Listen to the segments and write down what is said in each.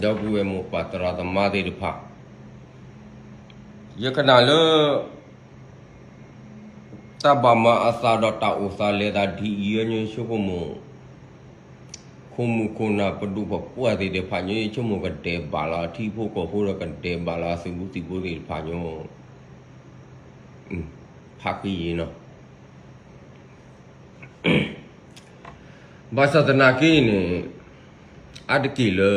ဒီပုၢ်ဝဲၢ်မိၢ်ပၢ်သရၣ်သမါသ့ၣ်တဖၣ်, ယကနၣ်လၢ တၢ်ဘၣ်မၤအသးဒီးတၢ်အိၣ်သးလဲၤသးဒ်အံၤ ယဆိကမိၣ် ခိၣ်မုၣ်ခိၣ်နၢ်ပဒိၣ်ပပှၢ်သ့ၣ်တဖၣ်ညီ ယဆိကမိၣ်ကဒဲးဘးလီၤ ထံဖိကီၢ်ဖိဒီးကဒဲးဘးလီၤ သုးမုၢ်သံၣ်ဘိသ့ၣ်တဖၣ်ညီ ဖးကံယံၤနီၤ. ဘၣ်ဆၣ်သနာ်က့န့ၣ် အါတက့ၢ်လၢ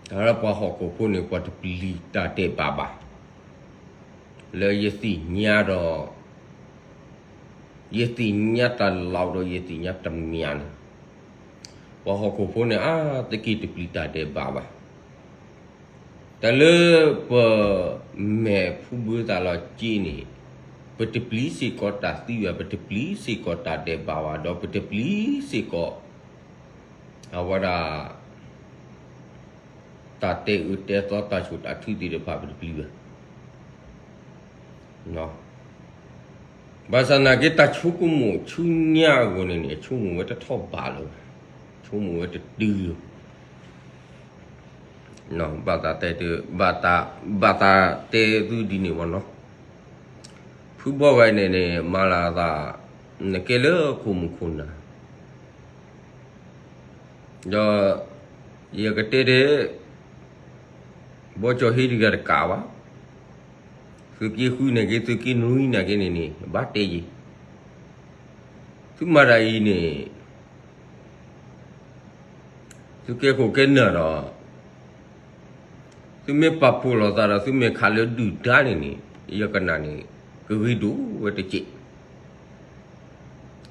တၢ်လၢပှၤဟီၣ်ခိၣ်ဖိန့ၣ် ပှၤတပျံၤတၢ်ဒဲးဘးဘၣ်. လၢယသ့ၣ်ညါဒီး ယသ့ၣ်ညါတၢ်လီၢ်ဒီးယသ့ၣ်ညါတမံၤန့ၣ် ပှၤဟီၣ်ခိၣ်ဖိန့ၣ် အါတက့ၢ်တပျံၤတၢ်ဒဲးဘးဘၣ်. တၢ်လၢပမဲာ်ဖုဘၢသးလီၤက့န့ၣ် ပတပျံၤစ့ၢ်ကီးတၢ်သံဘၣ်, ပတပျံၤစ့ၢ်ကီးတၢ်ဒဲးဘးဘၣ်, ဒီးပတပျံၤစ့ၢ်ကီး အဝဲဒၣ် တၢ်တဲအၢတဲသီတၢ်ဆိၣ်တၢ်ထုသ့ၣ်တဖၣ်ပတပျံၤဘၣ်. ဘၣ်ဆၣ်သနာ်က့ တၢ်ဆိကမိၣ်ဆူညါအဂီၢ်န့ၣ်န့ၣ် ဆိကမိၣ်ဝဲတထီၣ်ဘးလၢၤဘၣ်, ဆိကမိၣ်ဝဲတတုၤလၢၤ ဘၣ်သးတဲ, ဘၣ်သးတဲသုဒ်န့ၣ်မ့ၢ်နီၤ. ဖုဘီဝဲန့ၣ်န့ၣ် မၤလၤသး နကဲလၢခိၣ်မုၣ်ခိၣ်နၢ် ဒီး ယကတဲတဲ ဘီကၠီၤဟ့တဂၤတကးဘၣ်, သုးက့ဃုန့ၣ်က့ သုးက့နွံန့ၣ်က့န့ၣ်န့ၣ် ဘၣ်တဲယံၤ, သုမၤတၢ်အံၤန့ၣ် သုကဲခိၣ်ကဲနၢ်ဒီး သုမ့ၢ်ပာ်ဖှိၣ်လိာ်သးဒီး သုမ့ၢ်ခးလၢဒုၣ်ဒါန့ၣ်န့ၣ် ယကနၣ်န့ၣ် ကဂ့ၤဒိၣ်ဝဲတစဲး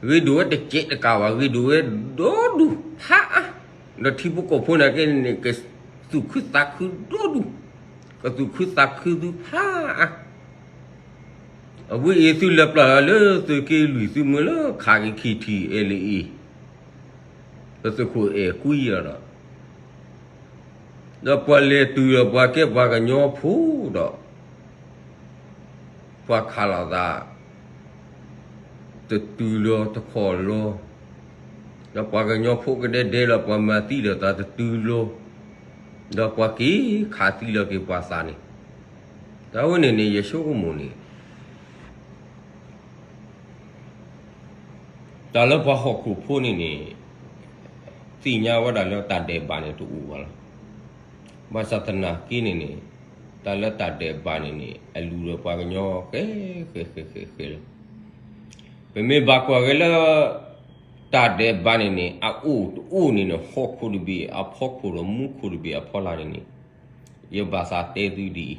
ဂ့ၤဒိၣ်ဝဲတစဲးတကးဘၣ် ဂ့ၤဒိၣ်ဝဲဒီဒူၣ်ဖးအါ, ဒီးထံဖိကီၢ်ဖိန့ၣ်က့န့ၣ် ကသူၣ်ခုသးခုဒီဒူၣ်, ကသူၣ်ခုသးခုသုဖးအါ. အဝဲအံၤသုလဲၤပျၢ်လၢသုးက့လွံၢ်သုးမုၢ်လၢခးက့ၤခံထံၣ်အဲလၢအံၤ ပသုးခိၣ်အဲၣ်ကွံယၤဒီး ဒီးပှၤလဲၤတုၤဒီးပှၤကဲပှၤကညီဖိဒီး ပှၤခးလိာ်သး တတုၤလီၤတခီလီၤ, ဒီးပှၤကညီဖိကဒဲဒဲလီၤ ပှၤမၤသံလိာ်သးတတုၤလီၤ, ဒီးပှၤက့ၤခးသံလီၤက့ၤပှၤသးန့ၣ်, တၢ်ဝဲန့ၣ်န့ၣ် ယဆိကမိၣ်န့ၣ် တၢ်လၢပှၤဟီၣ်ခိၣ်ဖိန့ၣ်န့ၣ် သ့ၣ်ညါဝဲဒၣ်လၢတၢ်ဒဲးဘးန့ၣ်တအိၣ်ဘၣ်လီၤ. ဘၣ်ဆၣ်သနာ်က့န့ၣ်န့ၣ် တၢ်လၢတၢ်ဒဲးဘးန့ၣ်န့ၣ် အလူၤဒီးပှၤကညီဃဲဃဲဃဲဃဲဃဲလီၤ. ပမ့ၢ်ဘၣ်ကွၢ်က့ၤလၢ တၢ်ဒဲးဘးန့ၣ်န့ၣ် အအိၣ်တအိၣ်န့ၣ်န့ၣ် ဟီၣ်ခိၣ်တဘ့ၣ်အဖီခိၣ်ဒီးမူခိၣ်တဘ့ၣ်အဖီလာ်န့ၣ်န့ၣ် ယဘၣ်သးတဲသုဒ်အံၤ,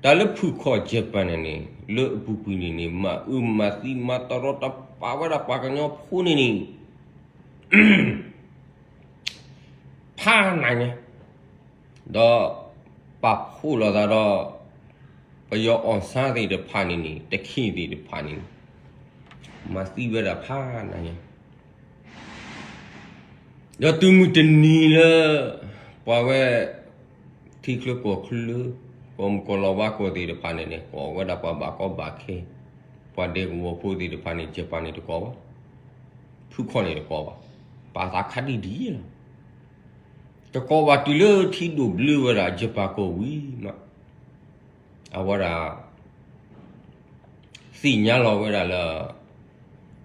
တၢ်လၢဖုၣ်ခီၣ် Japan န့ၣ်န့ၣ် လၢအပူၤကွံာ်န့ၣ်န့ၣ် မၤအၢမၤသံမၤတရီတပါဝဲဒၣ်ပှၤကညီဖိန့ၣ်န့ၣ် ဖးနးညါ, ဒီးပာ်ဖှိၣ်လိာ်သးဒီး ပယီၤအီၣ်ဆၣ်သ့ၣ်တဖၣ်န့ၣ်န့ၣ် တခ့ၣ်သ့ၣ်တဖၣ်န့ၣ်န့ၣ် မၤသံဝဲဒၣ်ဖးနးညါ ဒီးတုၤမုၢ်တနံၤလၢ ပှၤဝဲ ထံချၢကီၢ်ချၢ ကီၢ်မုၢ်ကီၢ်လီၤဝါကီၢ်သ့ၣ်တဖၣ်န့ၣ်န့ၣ် ကိးဝဲဒၣ်ပှၤဘၣ်ကီဘၣ်ခဲ, ပှၤဒဲကဝီၤဖိသ့ၣ်တဖၣ်န့ၣ် Japan န့ၣ်တကိးဘၣ်, ဖုၣ်ခီၣ်န့ၣ်တကိးဘၣ်, ပာ်သးခါဒံၣ်ဒံၣ်လီၤ. တကိးဘၣ်တုၤလၢထံဒိၣ်ဘျၢဝဲဒၣ် Japan ကီၢ်ဝံၤမး အဝဲဒၣ် သ့ၣ်ညါလီၤဝဲဒၣ်လၢ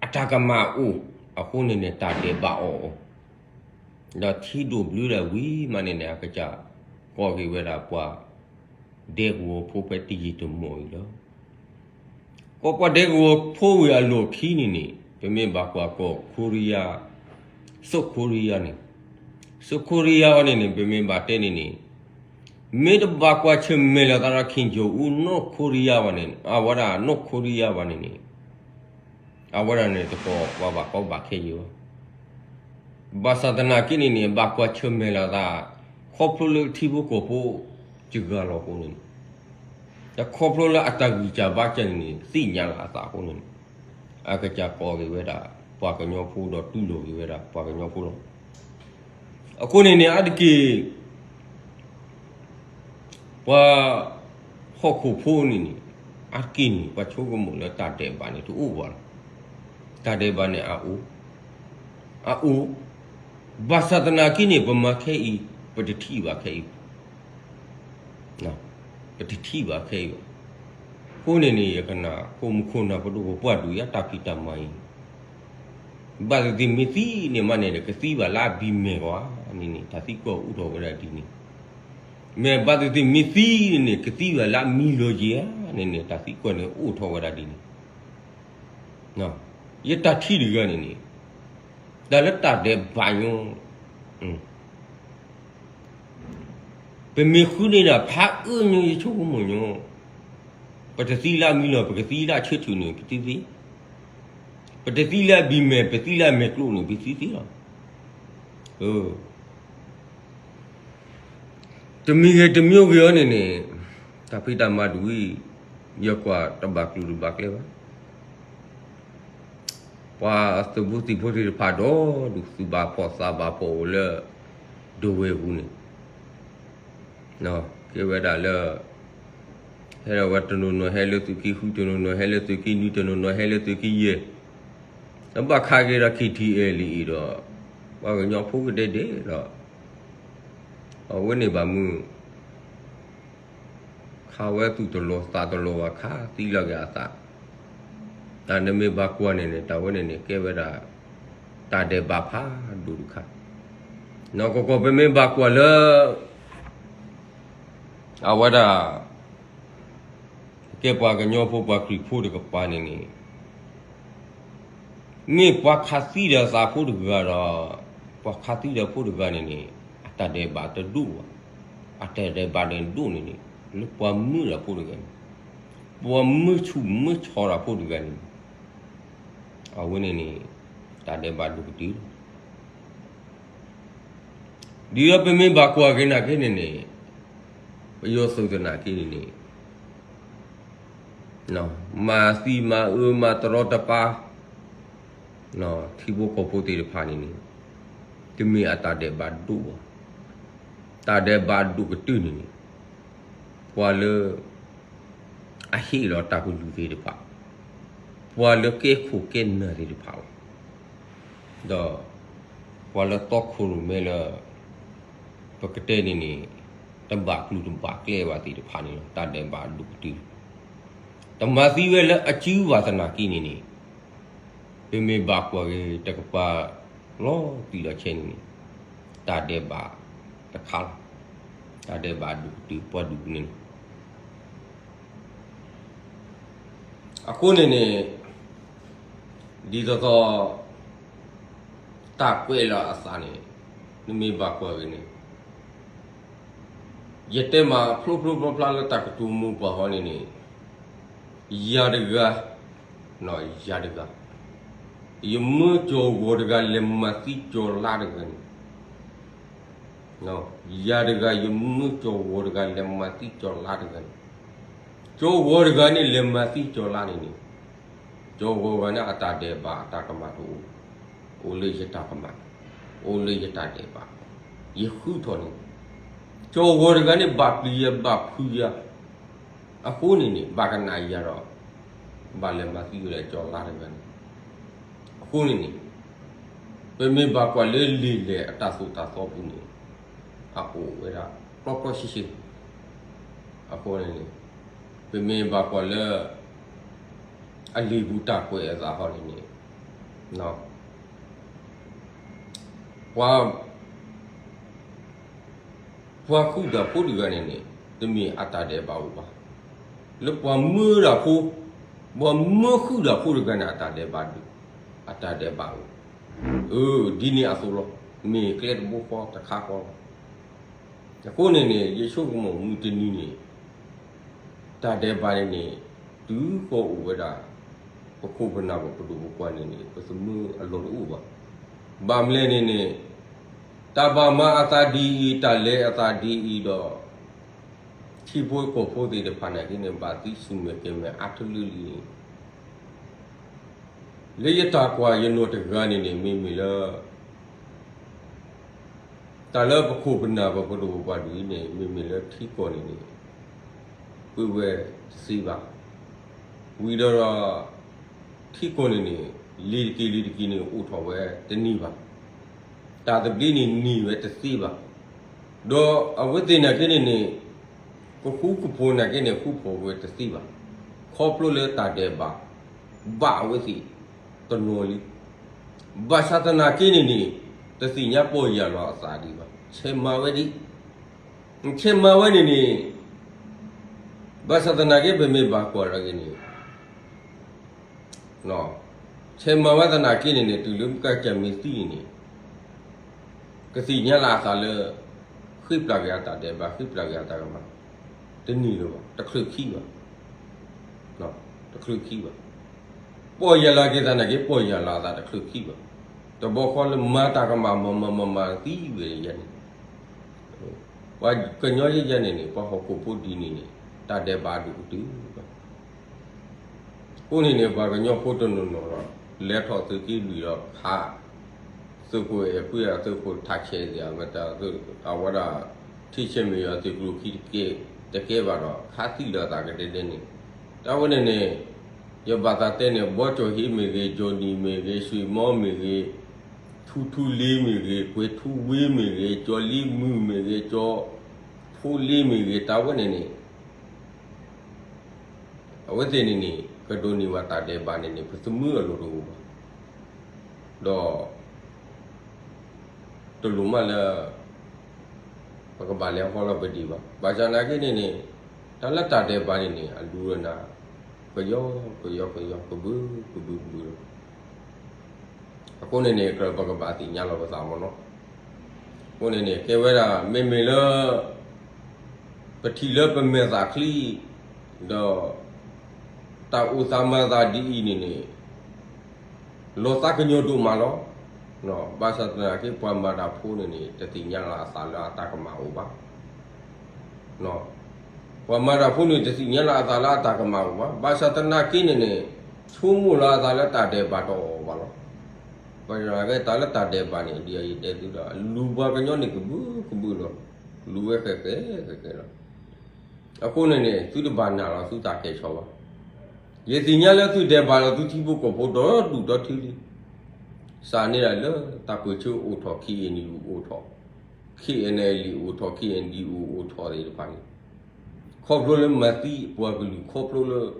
အတၢ်ကမၣ်အိၣ်အဃိန့ၣ်န့ၣ် တၢ်ဒဲးဘးအီၤအီၤ, ဒီးထံဒိၣ်ဘျၢဒၣ်ဝံၤမးန့ၣ်န့ၣ် အကစၢ်ကိးက့ၤဝဲဒၣ်ပှၤ ဒဲကဝီၤဖိဖဲတယံာ်တမီၢ်အံၤလီၤ. ကီၢ်ပှၤဒဲကဝီၤဖိဝံၤအလီၢ်ခံန့ၣ်န့ၣ် ပမ့ၢ်ဘၣ်ကွၢ်ကီၢ် Korea, South Korea န့ၣ်, South Korea အီၤန့ၣ်န့ၣ် ပမ့ၢ်ဘၣ်တဲန့ၣ်န့ၣ် မ့ၢ်တဘၣ်ကွၢ်ဆၢၣ်မဲာ်လိာ်သးဒီး Kim Jong Un North Korea ဘၣ်န့ၣ် အဝဲဒၣ် North Korea ဘၣ်န့ၣ်န့ၣ် အဝဲဒၣ်န့ၣ်တကိးပှၤဘၣ်ကီဘၣ်ခဲယံၤဘၣ်. ဘၣ်ဆၣ်သနာ်က့န့ၣ်န့ၣ် ဘၣ်ကွၢ်ဆၢၣ်မဲာ်လိာ်သး ခီဖျိလၢထံဖိကီၢ်ဖိ စှၤလီၤအဃိန့ၣ်န့ၣ်, ဒီးခီဖျိလၢအတၢ်ဂံၢ်စၢ်ဘါစၢ်န့ၣ်န့ၣ် သ့ၣ်ညါလီၤအသးအဃိန့ၣ်န့ၣ် အကစၢ်ကိးက့ၤဝဲဒၣ် ပှၤကညီဖိဒီးတူၢ်လိာ်က့ၤဝဲဒၣ်ပှၤကညီဖိလီၤ. အဃိန့ၣ်န့ၣ် အါတက့ၢ် ပှၤဟီၣ်ခိၣ်ဖိန့ၣ်န့ၣ် အါတက့ၢ်န့ၣ် ပှၤဆိကမိၣ်လၢတၢ်ဒဲးဘးန့ၣ်တအိၣ်ဘၣ်လီၤ. တၢ်ဒဲးဘးန့ၣ်အအိၣ်, အအိၣ်, ဘၣ်ဆၣ်သနာ်က့န့ၣ် ပမၤခဲအံၤ ပတထံၣ်ဘၣ်ခဲအံၤ, ပတထံၣ်ဘၣ်ခဲအံၤဘၣ်. အဃိန့ၣ်န့ၣ် ယကနၣ် ခိၣ်မူခိၣ်နၢ်ပဒိၣ်ပပှၢ်ဒုးယၤတၢ်ဖံးတၢ်မၤအံၤ, ဘၣ်သ့ၣ်သ့ၣ်မ့ၢ်သံန့ၣ်မးန့ၣ် ကသံဘၣ်လၢအဘံၣ်မဲာ်ကွၢ်န့ၣ်န့ၣ် တၢ်သံကွၢ်အိၣ်ထီၣ်ဝဲဒၣ်ဒ်န့ၣ်, မ့ၢ်ဘၣ်သ့ၣ်သ့ၣ်မ့ၢ်သံန့ၣ်န့ၣ် ကသံဘၣ်လၢအမံလီၤယံၤဧါန့ၣ်န့ၣ် တၢ်သံကွၢ်န့ၣ်အိၣ်ထီၣ်ဝဲဒၣ်ဒ်န့ၣ် ယတၢ်ထံၣ်တဂၤန့ၣ်န့ၣ်, တၢ်လၢတၢ်ဒဲးဘးညိ, ပမ့ၢ်ဃုန့ၢ်ဒၣ်ဖးအၢညိ ယဆိကမိၣ်ညိ, ပတသံလၢအမံလီၤ ပကသံလၢအဆၢထၢၣ်န့ၣ် ပသံသ့, ပတသံလၢအဘံၣ်မဲာ် ပသံလၢအမဲာ်ကျိန့ၣ် ပသံသ့လီၤ. တမံၤဂ့ၤတမံၤဂ့ၤအံၤန့ၣ်န့ၣ်, တၢ်ဖံးတၢ်မၤဒ်အံၤ, ယကွၢ်တဘၣ်ကျိၤတဘၣ်ကျဲဘၣ်. ပှၤသုးဖိသံၣ်ဖိသ့ၣ်တဖၣ်ဒီး ဒုးသူၣ်ဘၣ်ဖှီၣ်သးဘၣ်ဖှီၣ်အိၣ်လၢ ဒဝဲၢ်ပူၤန့ၣ်, ကဲဝဲဒၣ်လၢ ဟဲလီၤဝဲတနီၤနီၤဟဲလၢသုးက့ဃု တနီၤနီၤဟဲလၢသုးက့နွံ တနီၤနီၤဟဲလၢသုးက့ယဲၢ်, ဘၣ်ခးက့ၤဒီး KTLA အံၤဒီး ပှၤကညီဖိကဒဲဒဲးဒီး အဝဲန့ၣ်ဘၣ်မုၢ် ခးဝဲသူၣ်တလီၤသးတလီၤဘၣ် ခးသံလီၤက့ၤအသး, တၢ်နမ့ၢ်ဘၣ်ကွၢ်န့ၣ်န့ၣ် တၢ်ဝဲန့ၣ်န့ၣ် ကဲဝဲဒၣ် တၢ်ဒဲးဘးဖးဒိၣ်တခါ, နီၢ်ကီၢ်ကီၢ် ပမ့ၢ်ဘၣ်ကွၢ်လၢ အဝဲဒၣ် ကဲပှၤကညီဖိပှၤခရံာ်ဖိတကပၤန့ၣ်န့ၣ် မ့ၢ်ပှၤခးသံဒီးသးဖိတဂၤဒီး ပှၤခးသံဒီးဖိတဂၤန့ၣ်န့ၣ် အတၢ်ဒဲးဘးတဒိၣ်ဘၣ်. အတၢ်ဒဲးဘးန့ၣ်ဒိၣ်န့ၣ်န့ၣ် လၢပှၤမၢဒီးဖိတဂၤန့ၣ်, ပှၤမၢဆူၣ်မၢဆီဒီးဖိတဂၤန့ၣ်န့ၣ်, အဝဲန့ၣ်န့ၣ် တၢ်ဒဲးဘးဒိၣ်ကတၢၢ်လီၤ. ဒ်သိးပမ့ၢ်ဘၣ်ကွၢ်က့ၤနာ်က့န့ၣ်န့ၣ်, ပယီၤသုးသနာ်က့န့ၣ်န့ၣ် မၤသံမၤအၢမၤတရီတပါ ထံဖိကီၢ်ဖိသ့ၣ်တဖၣ်န့ၣ်န့ၣ်, တမ့ၢ်အတၢ်ဒဲးဘးဒိၣ်ဘၣ်. တၢ်ဒဲးဘးဒိၣ်ကတၢၢ်န့ၣ်န့ၣ်, ပှၤလၢ အဟ့ၣ်လီၤတၢ်ကလုၢ်သ့ၣ်တဖၣ်, ပှၤလၢကဲခိၣ်ကဲနၢ်သ့ၣ်တဖၣ်လီၤ. ဒီး ပှၤလၢတီခိၣ်ရိၣ်မဲလၢ ပကတဲန့ၣ်န့ၣ် တဘၣ်ကျိၤတဘၣ်ကျဲဘၣ်သ့ၣ်တဖၣ်န့ၣ်လီၤ. တၢ်ဒဲးဘးဒိၣ်ကတၢၢ်, တမၤသံဝဲလၢအစုဘၣ်သနာ်က့န့ၣ်န့ၣ်, ပမ့ၢ်ဘၣ်ကွၢ်က့ၤတကပၤ လီၤတံၢ်လီၤဆဲးန့ၣ်န့ၣ်, တၢ်ဒဲးဘးတခါလီၤ. တၢ်ဒဲးဘးဒိၣ်ကတၢၢ်ပှၤဒိၣ်ကန့ၣ်လီၤ. အဃိန့ၣ်န့ၣ် ဒ်သိးသိး တၢ်ကွဲးလီၤအသးန့ၣ် နမ့ၢ်ဘၣ်ကွၢ်က့ၤန့ၣ်, ယတဲမးဖျိဖျိဖျါဖျါလၢတၢ်ကတိၤမိၢ်ပှၢ်ဟီန့ၣ်န့ၣ်, ယၤတဂၤ, ယၤတဂၤ, ယမၢကၠီၤဂီၤတဂၤ လဲၤမၤသံကၠီၤလါတဂၤန့ၣ် ယၤတဂၤ ယမၢကၠီၤဂီၤတဂၤ လဲၤမၤသံကၠီၤလါတဂၤန့ၣ်, ကၠီၤဂီၤတဂၤန့ၣ် လဲၤမၤသံကၠီၤလါန့ၣ်န့ၣ်, ကၠီၤဂီၤတဂၤန့ၣ် အတၢ်ဒဲးဘးအတၢ်ကမၣ်တအိၣ်, အိၣ်လၢယတၢ်ကမၣ်, အိၣ်လၢယတၢ်ဒဲးဘး, ယဃုထီၣ်န့ၣ်, ကၠီၤဂီၤတဂၤန့ၣ် ဘၣ်ပျံၤယၤ ဘၣ်ဖုးယၤ, အဃိန့ၣ်န့ၣ် ဘၣ်ကနၣ်ယၤဒီး ဘၣ်လဲၤမၤသံဝဲဒၣ်ကၠီၤလါတဂၤန့ၣ်, အဃိန့ၣ်န့ၣ် ပမ့ၢ်ဘၣ်ကွၢ်လၢလံာ်လဲၢ်အတၢ်သိၣ်တၢ်သီပူၤန့ၣ်, အအိၣ်ဝဲဒၣ် ကျီကျီဆှဲဆှဲ, အဃိန့ၣ်န့ၣ် ပမ့ၢ်ဘၣ်ကွၢ်လၢ အလံာ်ပူၤတၢ်ကွဲးအသးဟီန့ၣ်န့ၣ်, ပှၤ ပှၤဃုာ်တၢ်ဖိတဂၤန့ၣ်န့ၣ် တမ့ၢ်အတၢ်ဒဲးဘးအိၣ်ဘၣ်. လၢပှၤမၢတၢ်ဖိ, ပှၤမၢဃုာ်တၢ်ဖိတဂၤန့ၣ် အတၢ်ဒဲးဘးဒိၣ်, အတၢ်ဒဲးဘးအိၣ်, အၢ ဒ်န့ၣ်အသိးလီၤ. မ့ၢ်ကျဲတဘိဃီတခါဃီလီၤ. အဃိန့ၣ်န့ၣ် ယဆိကမိၣ်မုၢ်တနံၤန့ၣ် တၢ်ဒဲးဘးန့ၣ်န့ၣ် တုၤဃီအိၣ်ဝဲဒၣ် ပခိၣ်ပနၢ်ပပဒိၣ်ပပှၢ်န့ၣ်န့ၣ် ပသမၢအလီၢ်တအိၣ်ဘၣ်. ဘၣ်မလဲၣ်န့ၣ်န့ၣ် တၢ်ဘၣ်မၤအသးဒ်အံၤ တၢ်လဲၤအသးဒ်အံၤဒီး ထံဖိကီၢ်ဖိသ့ၣ်တဖၣ်နာ်က့န့ၣ် ဘၣ်သံဆူၣ်မဲာ်ကဲၤမဲာ်အါထီၣ်လံလံ. လၢယတၢ်ကွၢ်ယနီၢ်တဂၤန့ၣ်န့ၣ် မ့မ့ၢ်လၢ တၢ်လၢပခိၣ်ပနၢ်ပပဒိၣ်ပပှၢ်ဒ်အံၤန့ၣ် မ့မ့ၢ်လၢထံကီၢ်န့ၣ်န့ၣ် ပှ့ၤဝဲတသ့ဘၣ်. ဝံၤဒီး ထံကီၢ်န့ၣ်န့ၣ် လံာ်တက့ၢ်လံာ်တက့ၢ်န့ၣ် အိၣ်ထီၣ်ဝဲတန့ၢ်ဘၣ်. တၢ်သဘျ့န့ၣ်န့ၢ်ဝဲတသ့ဘၣ်. ဒီးအဝဲသ့ၣ်နာ်က့န့ၣ်န့ၣ် ကဃူကဖိးနာ်က့န့ၣ် ဃူဖိးဝဲတသ့ဘၣ်. ခီဖျိလၢတၢ်ဒဲးဘး ဘၣ်အဝဲသ့ၣ်တနီၤလံ. ဘၣ်ဆၣ်သနာ်က့န့ၣ်န့ၣ် တသ့ၣ်ညါပီၢ်ယၢ်လီၤအသးဒံးဘၣ်. ဆဲးမၤဝဲဒ် ဆဲးမၤဝဲန့ၣ်န့ၣ် ဘၣ်ဆၣ်သနာ်က့ ပမ့ၢ်ဘၣ်ကွၢ်လီၤက့ၤန့ၣ် ဆဲးမၤဝဲသနာ်က့န့ၣ်န့ၣ် တုၤလၢမုၢ်ကစၢ်မ့ၢ်သံန့ၣ်န့ၣ် ကသ့ၣ်ညါလီၤအသးလၢ ဃ့ပျၢ်က့ၤအတၢ်ဒဲးဘး ဃ့ပျၢ်က့ၤအတၢ်ကမၣ် တန့ၢ်လၢၤဘၣ်, တချုးခံဘၣ်, တချုးခံဘၣ်. ပီၢ်ယၢ်လီၤက့ၤသးနာ်က့ ပီၢ်ယၢ်လီၤအသးတချုးခံဘၣ်. တဘျီဃီလၢမၤတၢ်ကမၣ်မၤမၤမၤမၤသံဝဲယဲန့ၣ် ပှၤကညီယဲယဲန့ၣ်န့ၣ် ပှၤဟီၣ်ခိၣ်ဖိဒ်န့ၣ်န့ၣ် တၢ်ဒဲးဘးဒိၣ်ကတၢၢ်ဘၣ်. အဃိန့ၣ်န့ၣ် ပှၤကညီဖိတနီၤနီၤလီၤ လဲၤထီၣ်သုးက့လွံၢ်ဒီးခး သုးခိၣ်အဲၣ်ကွံအသုးခိၣ်ထးဆဲးသ့ၣ် မတၤသုး အဝဲဒၣ် ထံဆဲးမ့ၢ်ယွၤသုးကျိၤခံတကဲ တကဲဘၣ်ဒီး ခးသံလီၤအသးကဒဲဒဲန့ၣ် တၢ်ဝဲန့ၣ်န့ၣ် ယဘၣ်သးတဲန့ၣ် ဘီကၠီၣ်ဟ့မ့ၢ်ဂ့ၤ, ကၠီၣ်နံၣ်မ့ၢ်ဂ့ၤ, ဆွ့ၣ်မီမ့ၢ်ဂ့ၤ, ထူထူလ့မ့ၢ်ဂ့ၤ, ကွဲၤထူဝ့မ့ၢ်ဂ့ၤ, ကၠီၣ်လ့မုၢ်မ့ၢ်ဂ့ၤ, ကၠီၣ်ဖိလ့မ့ၢ်ဂ့ၤ တၢ်ဝဲန့ၣ်န့ၣ် အဝဲသ့ၣ်န့ၣ်န့ၣ် ကဒိးန့ၢ်ဘၣ်တၢ်ဒဲးဘးန့ၣ်န့ၣ် ပသမုအလိၤတအိၣ်ဘၣ်. ဒီး တလိၣ်မးလၢ ပကဘၣ်လဲၤဟီလီၤပဒံးဘၣ်. ဘၣ်ဆၣ်သနာ်က့န့ၣ်န့ၣ် တၢ်လၢတၢ်ဒဲးဘးန့ၣ်န့ၣ် အဒိကနၣ် ကယီ ကယီ ကယီ ကဘု ကဘု ကဘုလီၤ. အဃိန့ၣ်န့ၣ် ပကဘၣ်သ့ၣ်ညါလီၤပသးမ့ၢ်နီၤ. အဃိန့ၣ်န့ၣ် ကဲဝဲဒၣ် မ့မ့ၢ်လၢ ပထံၣ်လၢပမဲာ်သၣ်ချံ ဒီး တၢ်အိၣ်သးမၤသးဒ်အံၤန့ၣ်န့ၣ် လီၤသးကညီၤဒိၣ်မးလီၤ. ဘၣ်ဆၣ်သနာ်က့ ပှၤမၤတၢ်ဖိန့ၣ်န့ၣ် တသ့ၣ်ညါလီၤအသးလၢအတၢ်ကမၣ်အိၣ်ဘၣ်. ပှၤမၤတၢ်ဖိန့ၣ် တသ့ၣ်ညါလီၤအသးလၢအတၢ်ကမၣ်အိၣ်ဘၣ်. ဘၣ်ဆၣ်သနာ်က့န့ၣ်န့ၣ် ဆိကမိၣ်လီၤအသးလၢတၢ်ဒဲးဘးတအိၣ်ဘၣ်လီၤ. ဘၣ်ဆၣ်သနာ်က့ တၢ်လၢတၢ်ဒဲးဘးန့ၣ် ဒ်အံၤယတဲသုဒီး လူၤပှၤကညီန့ၣ်ကဘုကဘုလီၤ. လူၤဝဲဃဲးဃဲးဃဲးဃဲးလီၤ. အဃိန့ၣ်န့ၣ် သုတဘၣ်နာ်လီၤသုသးကဲၤဆီဘၣ်. ယသ့ၣ်ညါလၢသုဒဲးဘးလီၤသုထံဖိကီၢ်ဖိဒီဒူၣ်ဒီထံလံ. စးန့ၢ်ဒၣ်လၢတၢ်ပၢၢ်ဆၢအိၣ်ထီၣ် ခ့ၣ်အဲၣ်ယူၣ် အိၣ်ထီၣ်, ခ့ၣ်အဲၣ်ယူၣ် အိၣ်ထီၣ် ခ့ၣ်အဲၣ်ယူၣ် အိၣ်ထီၣ်သ့ၣ်တဖၣ်န့ၣ် ခီဖျိလၢမၤသံအပှၤကလုာ် ခီဖျိလၢ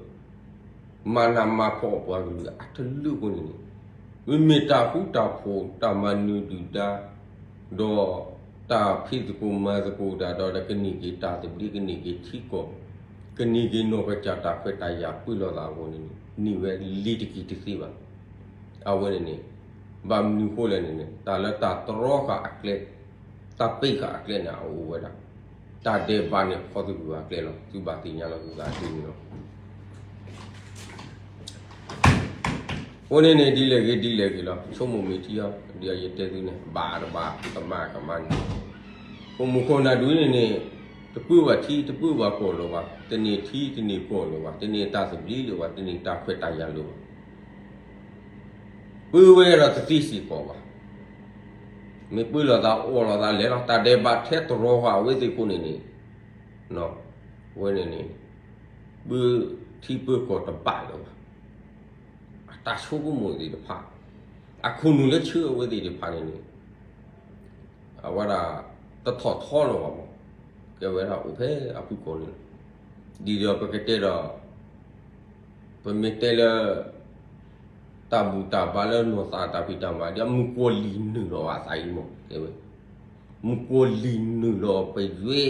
မၤနးမၤဖှီၣ်အပှၤကလုာ်အတလၢအဃိန့ၣ်န့ၣ် မ့မ့ၢ်တၢ်ဃူတၢ်ဖိး တၢ်မၤနၢၤဒုၣ်ဒါ ဒီးတၢ်ဖံးသကိးမၤသကိးတၢ်ဒီး ကန့ၢ်က့ၤတၢ်သဘျ့ ကန့ၢ်က့ၤထံကီၢ် ကန့ၢ်က့ၤနီၢ်ကစၢ်တၢ်ခွဲးတၢ်ယာ်ပၢလီၤသးအဂီၢ်န့ၣ်န့ၣ် န့ၢ်ဝဲလ့ၤတက့ၤတသ့ဘၣ်. အဝဲန့ၣ်န့ၣ် ဘၣ်မနုၤဃိလဲၣ်န့ၣ်န့ၣ် တၢ်လၢတၢ်တြီဃာ်အကျဲ တၢ်ပ့းဃာ်အကျဲန့ၣ် အအိၣ်ဝဲဒၣ် တၢ်ဒဲးဘးန့ၣ် ခီသဂုာ်အကျဲလီၤ. သုဘၣ်သ့ၣ်ညါလီၤသုသးဒ်န့ၣ်လီၤ. အဃိန့ၣ်န့ၣ် ဒ်လဲၣ်ဂ့ၤဒ်လဲၣ်ဂ့ၤလီၤ ဆိကမိၣ်မ့ၢ်ထံအီၤ ဒ်အံၤယတဲသုန့ၣ် ဘၣ်တဘၣ်ကမၣ်ကမၣ်န့ၣ် ပမူခိၣ်နၢ်ဒုးန့ၣ်န့ၣ် တပၢဘၣ်ထံ တပၢဘၣ်ကီၢ်လၢၤဘၣ်, တန့ၢ်ထံတန့ၢ်ကီၢ်လၢၤဘၣ်, တန့ၢ်တၢ်သဘျ့လၢၤဘၣ်, တန့ၢ်တၢ်ခွဲးတၢ်ယာ်လၢၤဘၣ်. ပၢဝဲဒီးတသ့စ့ၢ်ကီးဘၣ်. မ့ၢ်ပၢလီၤသးအီၣ်လီၤသးလဲၤလီၤ တၢ်ဒဲးဘးထဲတရီဃာ်အဝဲသ့ၣ်အဃိန့ၣ်န့ၣ် အဝဲန့ၣ်န့ၣ် ပၢထံပၢကီၢ်တဘၣ်လၢၤဘၣ်. အတၢ်ဆိကမိၣ်သ့ၣ်တဖၣ် အခိၣ်နူာ်လၢဆၢအဝဲသ့ၣ်တဖၣ်န့ၣ်န့ၣ် အဝဲဒၣ်တထီၣ်ထီလၢၤဘၣ်မး ကဲဝဲဒၣ်အိၣ်ဖဲအဖုၣ်ကိာ်န့ၣ်လီၤ. ဒ်သိးပကတဲဒီး ပမ့ၢ်တဲလၢ တၢ်ဘူၣ်တၢ်ဘါလၢနီၢ်သးတၢ်ဖံးတၢ်မၤ ဒီးမုၢ်ကီၤလံၢ်နုာ်လီၤအသးအံၤမး ကဲဝဲ မုၢ်ကီၤလံၢ်နုာ်လီၤပယွဲ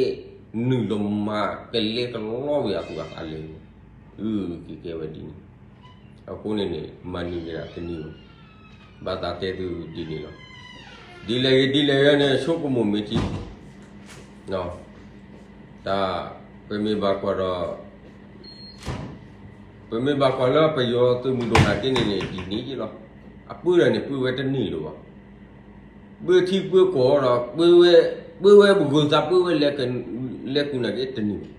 နုာ်လီၤမၤကလဲကလီဝဲအသူၣ်အသးလဲၣ်န့ၣ် အုက့ၤကဲဝဲဒ်န့ၣ် အဃိန့ၣ်န့ၣ် မၤနံၤက့ၤဒၣ်တနံၤဘၣ် ဘၣ်သးတဲသုဒ်န့ၣ်လီၤ. ဒ်လဲၣ်ဂ့ၤဒ်လဲၣ်ဂ့ၤန့ၣ် ဆိကမိၣ်မ့ၢ်ထံ တၢ် ပမ့ၢ်ဘၣ်ကွၢ်ဒီး ပမ့ၢ်ဘၣ်ကွၢ်လၢပယီၤသုးမုၢ်ဒိၣ်နာ်က့န့ၣ်န့ၣ် ဒ်န့ၣ်ယ့လီၤ. အပၢဒၣ်န့ၣ် ပၢဝဲတန့ၢ်လၢၤဘၣ်. ပၢထံပၢကီၢ်ဒီး ပၢဝဲ ပၢဝဲပဂုၤသး ပၢဝဲလဲၤ လဲၤကူၣ်နာ်က့တန့ၢ်ဘၣ်.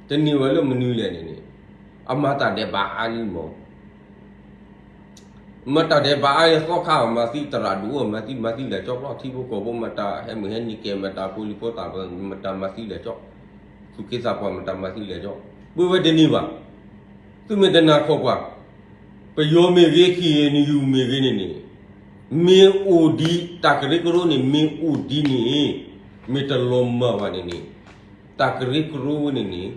တန့ၢ်ဝဲလၢမနုၤလဲၣ်န့ၣ်န့ၣ် အမၤတၢ်ဒဲးဘးအါလံမး မၤတၢ်ဒဲးဘးအါလံ သီခါမၤသံ သရၣ်ဒိၣ်မၤသံ မၤသံလဲၤကၠီလီၤ ထံဖိကီၢ်ဖိမၤတၢ်ဟဲမုၢ်ဟဲနံၤကဲ မၤတၢ်ဖိလံၤဖိသၣ် မၤတၢ်မၤသံလဲၤကၠီ သူၣ်က့သးပှၢ်မၤတၢ်မၤသံလဲၤကၠီ ပၢဝဲတန့ၢ်ဘၣ်. သုမ့ၢ်တနာ်ခီၣ်ပှၤ ပယီၤမ့ၢ်ဂ့ၤ ခ့ၣ်အဲၣ်ယူၣ်မ့ၢ်ဂ့ၤန့ၣ်န့ၣ် မ့ၢ်အိၣ်ဒ် တၢ်ကရၢကရိန့ၣ် မ့ၢ်အိၣ်ဒ်န့ၣ် မ့ၢ်တလီၤမၢ်ဘၣ်န့ၣ်န့ၣ် တၢ်ကရၢကရိဝဲန့ၣ်န့ၣ်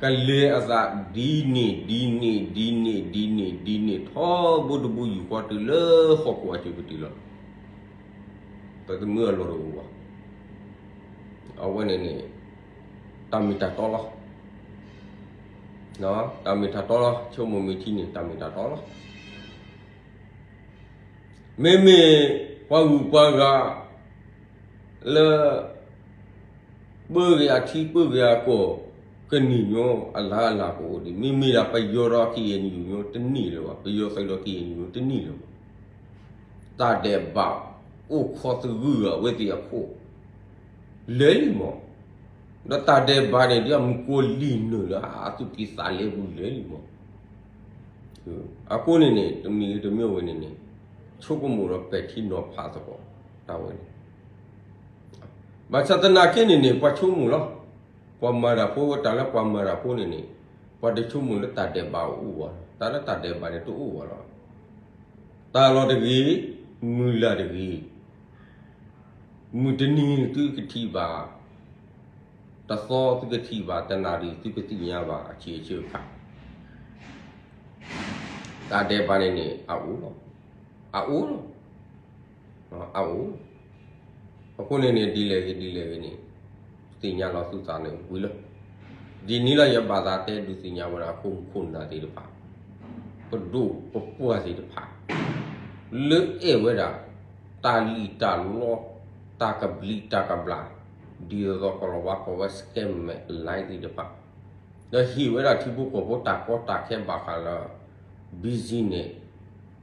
ကလဲၤအသးဒ်န့ၣ် ဒ်န့ၣ် ဒ်န့ၣ် ဒ်န့ၣ် ဒ်န့ၣ် ထီဘိတဘိယူၢ်ဃီတုၤလၢဟီၣ်ခိၣ်အစုပူၤတုၤလီၤ. ပတမၢအလီၢ်တအိၣ်ဘၣ်. အဝဲန့ၣ်န့ၣ် တၢ်မ့ၢ်တၢ်တီလီၤ. တၢ်မ့ၢ်တၢ်တီလီၤ. ဆိကမိၣ်မ့ၢ်ထံန့ၣ် တၢ်မ့ၢ်တၢ်တီလီၤ. မ့မ့ၢ်ပှၤဂုၤပှၤဂၤလၢ ပၢဂ့ၤအထံပၢဂ့ၤအကီၢ် ကန့ၢ်ညီအလၢ်အလၢ်ကအိၣ်ဒံး, မ့မ့ၢ်ဒၣ်ပယီၤဒီး KNU ညီတန့ၢ်လၢၤဘၣ်, ပယီၤသုးဒီး KNU ညီတန့ၢ်လၢၤဘၣ်. တၢ်ဒဲးဘးအိၣ်ခိးသဂၢၢ်အဝဲသ့ၣ်အခိၣ် လဲၤလံမး, ဒီးတၢ်ဒဲးဘးန့ၣ် ဒ်အမုၢ်ကီၤလံၢ်နုာ်လၢအသူၣ်ကံၢ်သးလဲပူၤလဲၤလံမး. အဃိန့ၣ်န့ၣ် တမံၤဂ့ၤတမံၤဝဲန့ၣ်န့ၣ် ဆိကမိၣ်ဒီးပဲာ်ထံနီၤဖးသကိး တၢ်ဝဲန့ၣ် ဘၣ်ဆၣ်သနာ်က့န့ၣ်န့ၣ် ပှၤဆိကမိၣ်လီၤ. ပှၤမၤတၢ်ဖိ တၢ်လၢပှၤမၤတၢ်ဖိန့ၣ်န့ၣ် ပှၤတဆိကမိၣ်လၢတၢ်ဒဲးဘးအိၣ်ဘၣ်လီၤ. တၢ်လၢတၢ်ဒဲးဘးန့ၣ်တအိၣ်ဘၣ်လီၤ. တၢ်လီၢ်တဂ့ၤ, မုၢ်လၢ်တဂ့ၤ, မုၢ်တနံၤန့ၣ်သုကထံၣ်ဘၣ် တသီသုကထံၣ်ဘၣ်, တနၣ်ရံၣ်သုကသ့ၣ်ညါဘၣ် အဆံးအဆၢအခါ တၢ်ဒဲးဘးန့ၣ်န့ၣ် အအိၣ်လီၤ. အအိၣ်လီၤ. အအိၣ်လီၤ. အဃိန့ၣ်န့ၣ် ဒ်လဲၣ်ဂ့ၤဒ်လဲၣ်ဂ့ၤန့ၣ် သ့ၣ်ညါလီၤသုသးန့ၣ်ဝံၤလီၤ. ဒ်န့ၣ်လီၤ ယဘၣ်သးတဲဒုးသ့ၣ်ညါဝဲဒၣ်ခိမုၣ်ခိၣ်နၢ်သ့ၣ်တဖၣ်, ပဒိၣ်ပပှၢ်သ့ၣ်တဖၣ် လၢအဲၣ်ဝဲဒၣ် တၢ်လံၣ်တၢ်လီ တၢ်ကဘျံးတၢ်ကဘျၣ် ဒ်သိးသိးကလီၤဝါကိးဝဲ scam မဲာ်အ line သ့ၣ်တဖၣ် ဒီးဟ့ၣ်ဝဲဒၣ်ထံဖိကီၢ်ဖိတၢ်ကီတၢ်ခဲဘၣ်ဃးလၢ business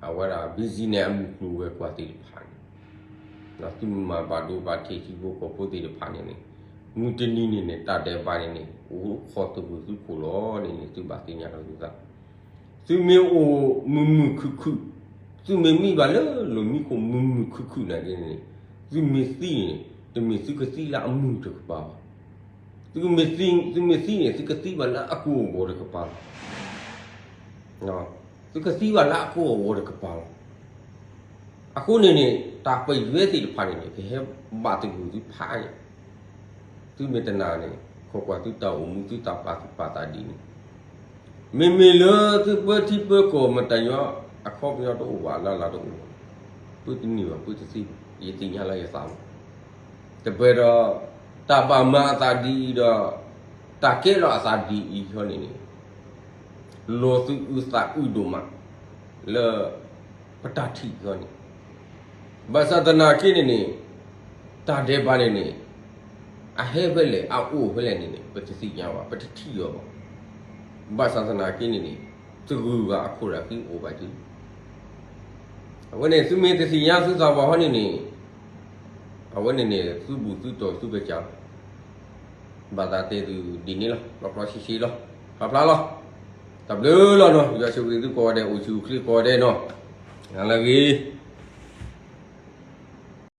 အဝဲဒၣ် business အမုၢ်ကျိၤဝဲၤကွာ်သ့ၣ်တဖၣ်န့ၣ် ဒီးသုမၤဘၣ်ဒိဘၣ်ထံးထံဖိကီၢ်ဖိသ့ၣ်တဖၣ်န့ၣ်န့ၣ် မုၢ်တနံၤန့ၣ်န့ၣ် တၢ်ဒဲးဘးန့ၣ်န့ၣ် အိၣ်ခိးသဂၢၢ်သုခိၣ်လီၤန့ၣ်န့ၣ် သုဘၣ်သ့ၣ်ညါလီၤသုသး သုမ့ၢ်အိၣ်မုာ်မုာ်ခုၣ်ခုၣ်, သုမ့ၢ်မံဘၣ်လၢလီၢ်မံခိၣ်မုာ်မုာ်ခုၣ်ခုၣ်နာ်က့န့ၣ် သုမ့ၢ်သံန့ၣ် တမ့ၢ်သုကသံလၢအမုာ်တကပၤဘၣ်. သုမ့ၢ်သံန့ၣ် သုကသံဘၣ်လၢအကိၢ်အဂီၤတကပၤလီၤ. သုကသံဘၣ်လၢအကိၢ်အဂီၤတကပၤလီၤ. အဃိန့ၣ်န့ၣ် တၢ်ပယွဲသ့ၣ်တဖၣ်န့ၣ်န့ၣ် ကဟဲဘၣ်သဂၢၢ်သုဖးန့ၣ် သုမ့ၢ်တနာ်န့ၣ် ခိးကွၢ်သုတၢ်အိၣ်မူသုတၢ်ပာ်သူၣ်ပာ်သးဒ်န့ၣ် မ့မ့ၢ်လၢသုပၢထံပၢကီၢ်မတၤညီ အခီပညီတအိၣ်ဘၣ် အလၢ်လၢ်တအိၣ်ဘၣ်, ပုၢ်တန့ၢ်ဘၣ် ပုၢ်တသ့ဘၣ် ယသ့ၣ်ညါလၢယသးမး, တပှဲၤဒီး တၢ်ဘၣ်မၤအသးဒ်အံၤဒီး တၢ်ကဲလီၤအသးဒ်အံၤခီန့ၣ်န့ၣ် လီၤသုအုးသးအုးဒိၣ်မး လၢ ပတၢ်ထံၣ်ခီန့ၣ် ဘၣ်ဆၣ်သနာ်က့န့ၣ်န့ၣ် တၢ်ဒဲးဘးန့ၣ်န့ၣ် အဟဲဖဲလဲၣ် အအိၣ်ဖဲလဲၣ်န့ၣ်န့ၣ် ပတသ့ၣ်ညါဘၣ် ပတထံၣ်အီၤဘၣ်. ဘၣ်ဆၣ်သနာ်က့န့ၣ်န့ၣ် တဂုၤဂၤအခိၣ်ရၢ်ဃံအိၣ်ဘၣ်က့ၤ အဝဲန့ၣ် သုမ့ၢ်တသ့ၣ်ညါသုသးဘၣ်ဟီန့ၣ်န့ၣ် အဝဲန့ၣ်န့ၣ် သုဘူၣ်သုတီၢ်သုကစၢ်လီၤ. ဘၣ်သးတဲသုဒ်န့ၣ်လီၤ လီၤလီၤဆှံဆှံလီၤ ဖျါဖျါလီၤ. တၢ်ဘျုးလီၤနီၤ ယွၤဆိၣ်ဂ့ၤသုကိးဂၤဒဲး အိၣ်ဆူၣ်အိၣ်ချ့ကိးဂၤဒဲးနီၤ နၤလၢအဂ့ၤ